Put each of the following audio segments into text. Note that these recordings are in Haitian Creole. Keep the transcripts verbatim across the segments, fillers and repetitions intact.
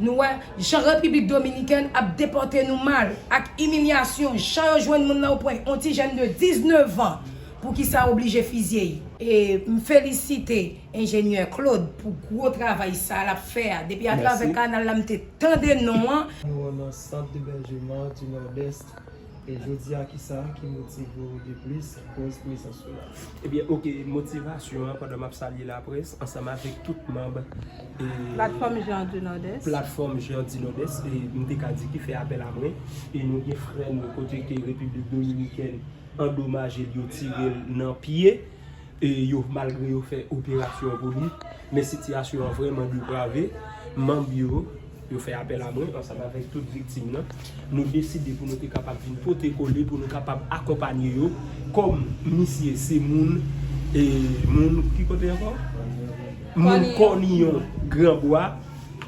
Nou wè jan Repiblik Dominikèn ap depòte nou mal, ak imilyasyon, jan yo jwenn moun nan yon pwen, yon ti jèn de diznèf an, poukisa oblije fizye l. E m felisite enjenyè Claude pou gwo travay sa l ap fè a. Depi atravè kanal la, m te tande non an. Nou nan sant debèjman di Nòdès. E jodi a, kisa ki motive w de plis akoz prezans ou la? Ebyen, oke, motivasyon an, pandan m ap salye laprès, ansanm avèk tout manb, e, Platfòm Jan di Nòdès. Platfòm Jan di Nòdès, e, m te ka di ki fè apèl a mwen, e nou gen frè nou kote ke Repiblik Dominikèn andomaje l, yo tire l nan pye. E yo, malgre yo fè operasyon pou li, men sitiyasyon an vrèman deprave. Manb yo, yo fè apèl a mwen ansanm avèk tout viktim nan. Nou deside pou nou te kapab vin pote kole, pou nou kapab akonpanye yo. Kòm misye se moun, e, moun ki kote ankò? Moun Kòniyon, Granbwa,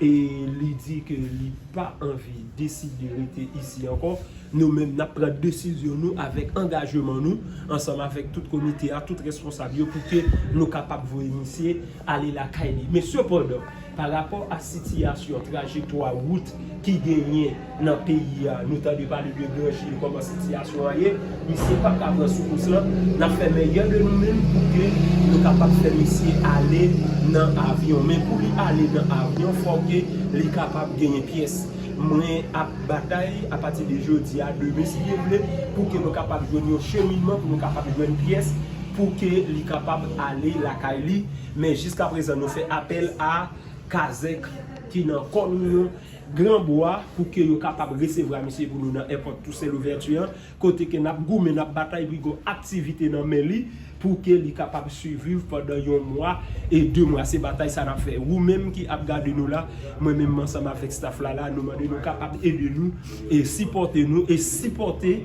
e li di ke li pa anvi deside rete isi ankò. Nou menm, n ap pran desizyon nou avèk angajman nou, ansanm avèk tout komite a, tout responsab yo, pou ke nou kapab voye misye ale lakay li. Men sepandan, pa rapò a sitiyasyon, trajektwa wout ki genyen nan peyi a, nou tande pale de Granjil, kòman sitiyasyon an ye, misye p ap ka pran soukous lan, n ap fè meyè de nou menm pou ke nou kapab fè misye ale nan avyon. Men pou li ale nan avyon, fò ke li kapab genyen pyès. Mwen ap batay apati de jodi a, demen, si Dye vle, pou ke nou kapab jwenn yon cheminman, pou nou kapab jwenn pyès, pou ke li kapab ale lakay li. Men jiskaprezan, nou fè apèl a Kazèk ki nan Kòniyon, Granbwa, pou ke yo kapab resevwa misye pou nou nan èpòt Tousen Louvèti an, kote ke n ap goumen, n ap batay pou gon aktivite nan men li, pou ke li kapab siviv pandan yon mwa e de mwa. Se batay sa n ap fè. Ou menm ki ap gade nou la, mwen menm ansanm avèk staff la la, nou mande nou kapab ede nou e sipòte nou e sipòte,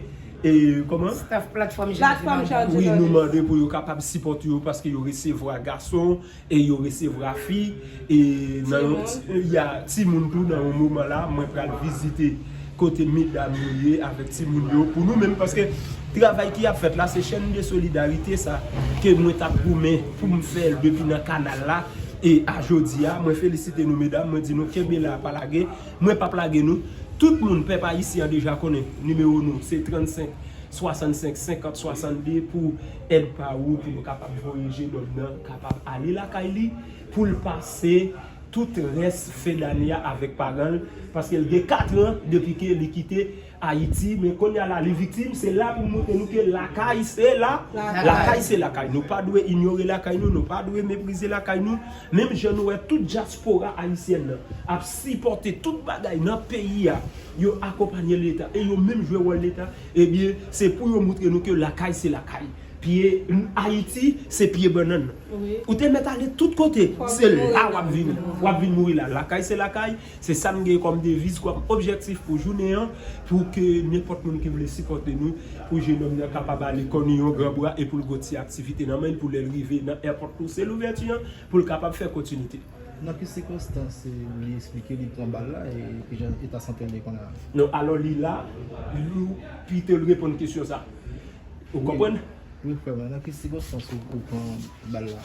e, kòman? Staff Platfòm Jan di Nòdès. Wi, nou mande pou yo kapab sipòte yo paske yo resevwa gason, e yo resevwa fi, e nan yon ti, y a timoun tou. Nan yon moman la, mwen pral vizite kote medam yo ye avèk timoun yo pou nou menm, paske travay ki ap fèt la, se chèn de solidarite sa ke mwen t ap goumen pou m fè l depi nan kanal la, e a jodi a, mwen felisite nou medam, mwen di nou kenbe la, pa lage, mwen p ap lage nou. Tout moun, pèp ayisyen an deja konnen nimewo nou, se trannsenk swasannsenk senkant swasannde pou èd pa ou, pou nou kapab voye jenòm nan kapab ale lakay li, pou l pase tout rès fen dane a avèk paran l, paske l gen kat an depi ke li kite Ayiti, men kounye a la, li viktim, se la pou montre nou ke lakay se la, lakay se lakay. Nou pa dwe inyore lakay nou, nou pa dwe meprize lakay nou. Menm jan nou wè tout dyaspora ayisyèn nan ap sipòte tout bagay nan peyi a, yo akonpanye Leta e yo menm jwe wòl Leta, ebyen, se pou yo montre nou ke lakay se lakay. Pye, Ayiti, se pye bannann. Ou te mèt ale tout kote, se la w ap vin, w ap vin mouri la. Lakay se lakay, se sa m gen kòm deviz, kòm objektif pou jounen an, pou ke nenpòt moun ki vle sipòte nou, pou jenòm nan kapab ale Kòniyon, Granbwa, e pou l gon ti aktivite nan men l, pou lè l rive nan èpòt Tousen Louvèti an, pou l kapab fè kontinite. Nan ki sikonstans, eh, li eksplike li pran bal la e kijan eta sante l ye kounye a? Non, alò li la, nou pito l reponn kesyon sa. Ou konprann? Wi, frè mwen, nan ki sikonstans ou, ou pran bal la?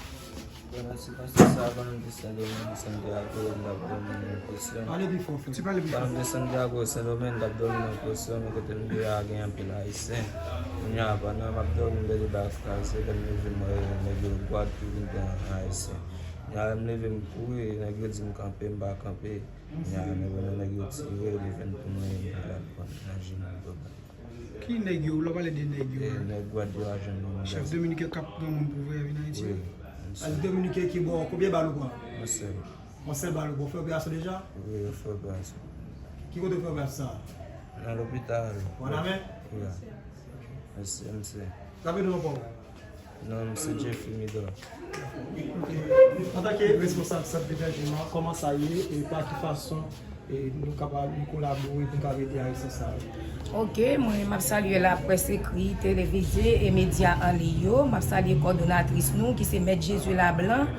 Bon, nan sikonstans sa, pandan m te Sendomeng, Santiago, m t ap dòmi nan presyon. Pale pi fò, frè. Pandan m te Santiago, Sendomeng, m t ap dòmi nan presyon, men kote m te a gen anpil Ayisyen. Kounye a, pandan m ap dòmi, m pèdi bal kase, lè m leve, m wè nèg yo gwad tou vin pran Ayisyen. Kounye a, lè m leve, m kouri, nèg yo di m kanpe, m pa kanpe. Kounye a, men kounye a nèg yo tire, li vin pou mwen, epi l ap pran nan jenou m. Ki nèg yo? Lè w pale de nèg yo, nèg gwad yo a jwenn nou. Chèf dominiken k ap pran moun pou voye vin Ayiti? Wi, misye. Dominiken ki ba w konbyen bal ou pran? Yon sèl. Yon sèl bal ou pran. Ou fè operasyon deja? Wi, yo fè operasyon. Ki kote w fè operasyon sa? Nan lopital. Wanament? Wi. Mesye, mesye. Rapido ankò. Non, m se Jeffrey Midor. Antanke responsab sant debèjman, kòman sa ye e pa ki fason, e, nou kapab, nou kolabore pou n kapab ede Ayisyen sa yo? Ok, mwen, m ap salye laprès ekri, televize e medya an liy yo. M ap salye kòdonatris nou ki se Mèt Jezi Lablan,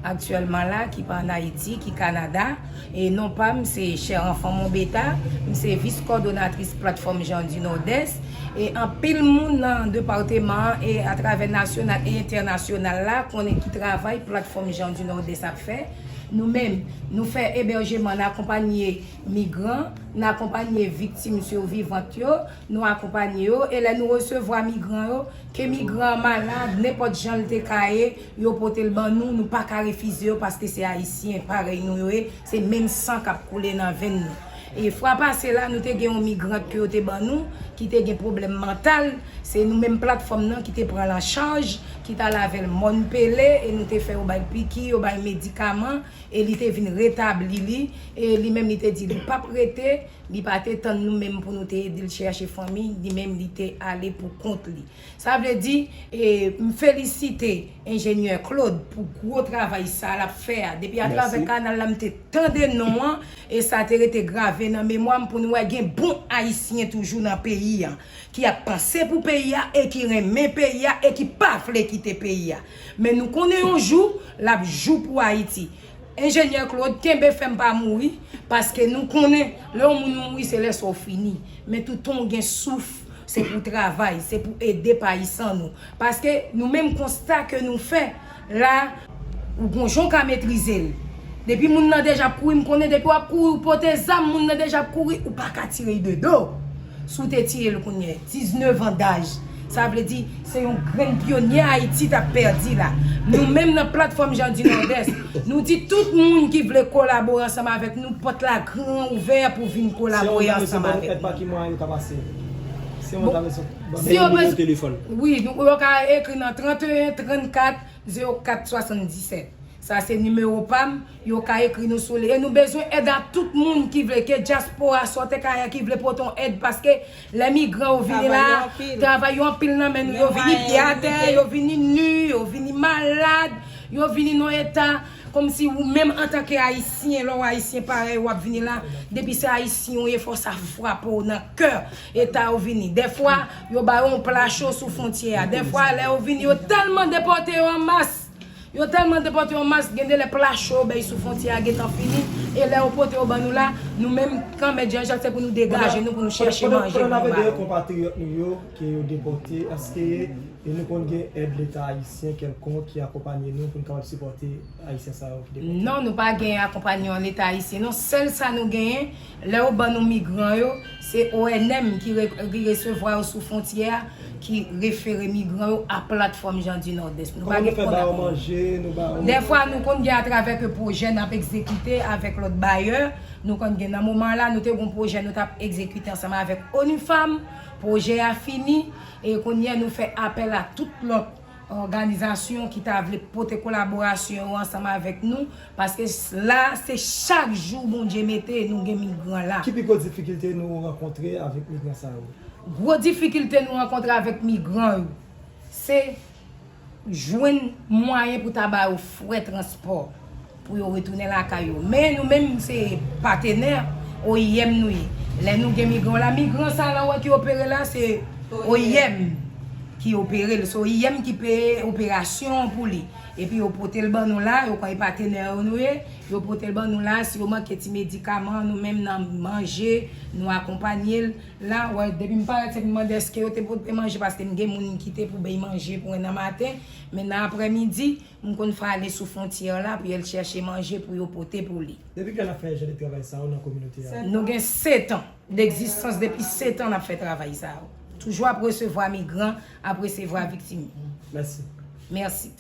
aktyèlman la, ki pa ann Ayiti, ki Kanada. E non pa m, se Chère Enfant Monbeta. M se vis kòdonatris Platfòm Jan di Nòdès. E anpil moun nan depatman an e atravè nasyonal e entènasyonal la konnen ki travay Platfòm Jan di Nòdès ap fè. Nou menm, nou fè ebèjeman, n akonpanye migran, n akonpanye viktim sivivant yo, nou akonpanye yo, e lè nou resevwa migran yo, ke migran an malad, nenpòt jan l te ka ye, yo pote l ban nou, nou pa ka refize yo paske se Ayisyen parèy nou yo ye, se menm san k ap koule nan venn nou. E fwa pase la, nou te gen yon migrant ke yo te ban nou, ki te gen pwoblèm mantal, se nou menm platfòm nan ki te pran l an chaj, ki t al avè l Mòn Pele, e nou te fè yo bay piki, yo bay medikaman, e li te vin retabli li, e li menm li te di li p ap rete, li pa te tann nou menm pou nou te ede l chèche fanmi, li menm li te ale pou kont li. Sa vle di, e, m felisite enjenyè Claude pou gwo travay sa l ap fè a. Depi atravè kanal la, m te tande non an, e sa te rete grave nan memwa m pou nou wè gen bon Ayisyen toujou nan peyi a, ki ap panse pou peyi a, e ki renmen peyi a, e ki pa vle kite peyi a. Men nou konnen yon jou, l ap jou pou Ayiti. Enjenyè Claude, kenbe fèm pa mouri, paske nou konnen, lè yon moun mouri, se lè sa w fini. Men toutan w gen souf, se pou w travay, se pou w ede payisan nou. Paske nou menm konsta ke nou fè, la, ou gon jan w ka metrize l. Depi moun nan deja ap kouri, m konnen depi w ap kouri, ou pote zam, moun nan deja ap kouri, ou pa ka tire l de do. Si w te tiye l kounye a, diznèf an daj, sa vle di, se yon grenn pyonye Ayiti t ap pèdi la. Nou menm nan platfòm Jan di Nòdès, nou di tout moun ki vle kolabore ansanm avèk nou, pòt la gran ouvè pou vin kolabore ansanm avèk nou. Si yo bezwen, wi, nou, yo ka ekri nan trannteyen trannkat zewo kat swasanndisèt. Sa se nimewo pa m, yo ka ekri nou sou li. E nou bezwen èd a tout moun ki vle, ke dyaspora, sòtè kay la ki vle pote yon èd, paske lè migran yo vini la, travay yo anpil nan men nou, yo vini pye atè, yo vini ni, yo vini malad, yo vini nan eta, kòmsi ou menm antanke Ayisyen, lè w Ayisyen parèy, w ap vini la, depi se Ayisyen ou ye, fò sa frape w nan kè, eta yo vini. Dèfwa, yo ba yo yon pla cho sou fwontyè a. Dèfwa, lè yo vini, yo tèlman depòte yo an mas, Yo tèlman depòte yon mas, gen de lè pla cho bèy sou fwontyè a gentan fini, e lè yo pote yo ban nou la, nou menm, Kanmèt Jan Jak, se pou nou degaje nou, pou nou chèche manje pou nou ba yo. Pandan n ap ede konpatriyòt nou yo ke yo depòte, èske nou konn gen èd Leta ayisyen kèlkonk ki akonpanye nou pou n kapab sipòte Ayisyen sa yo ki depòte? Non, nou pa gen akonpayman Leta ayisyen, non. Sèl sa nou genyen, lè yo ban nou migran yo, se O N M ki re-, ki resevwa yo sou fwontyè a, ki refere migran yo a platfòm Jan di Nòdès. Nou pa gen pwoblèm. Kòman nou fè ba yo manje, nou ba yo... Dèfwa, nou konn gen atravè ke pwojè n ap egzekite avèk lòt bayè. Nou konn gen nan moman la, nou te gen yon pwojè nou t ap egzekite ansanm avèk ONU Femmes. Pwojè a fini, e kounye a nou fè apèl a tout lòt òganizasyon ki ta vle pote kolaborasyon yo ansanm avèk nou, paske s-, la, se chak jou Bondye mete, nou gen migran la. Ki pi gwo difikilte nou rankontre avèk migran sa yo? Gwo difikilte nou rankontre avèk migran yo, se jwenn mwayen pou ta ba yo frè transpò pou yo retounen lakay yo. Men nou menm se patenè O I M nou ye. Lè nou gen migran la, migran sa la w wè ki opere la, se O I M ki opere l. Se O I M ki peye operasyon an pou li. Epi yo pote l ban nou la, yo konnen patenè yo nou ye, yo pote l ban nou la, si yo manke ti medikaman, nou menm nan manje, nou akonpanye l. La, w wè, depi m parèt, se pou m mande èske yo te pote manje, paske m gen moun m kite pou bay manje pou mwen nan maten, men nan aprèmidi, m konn fè ale sou fwontyè la pou y al chèche manje pou yo pote pou li. Depi kilè n ap fè jan de travay sa yo nan kominote a? Nou gen sèt an degzistans, depi sèt an n ap fè travay sa yo. Toujou ap resevwa migran, ap resevwa viktim. Mèsi. Mèsi.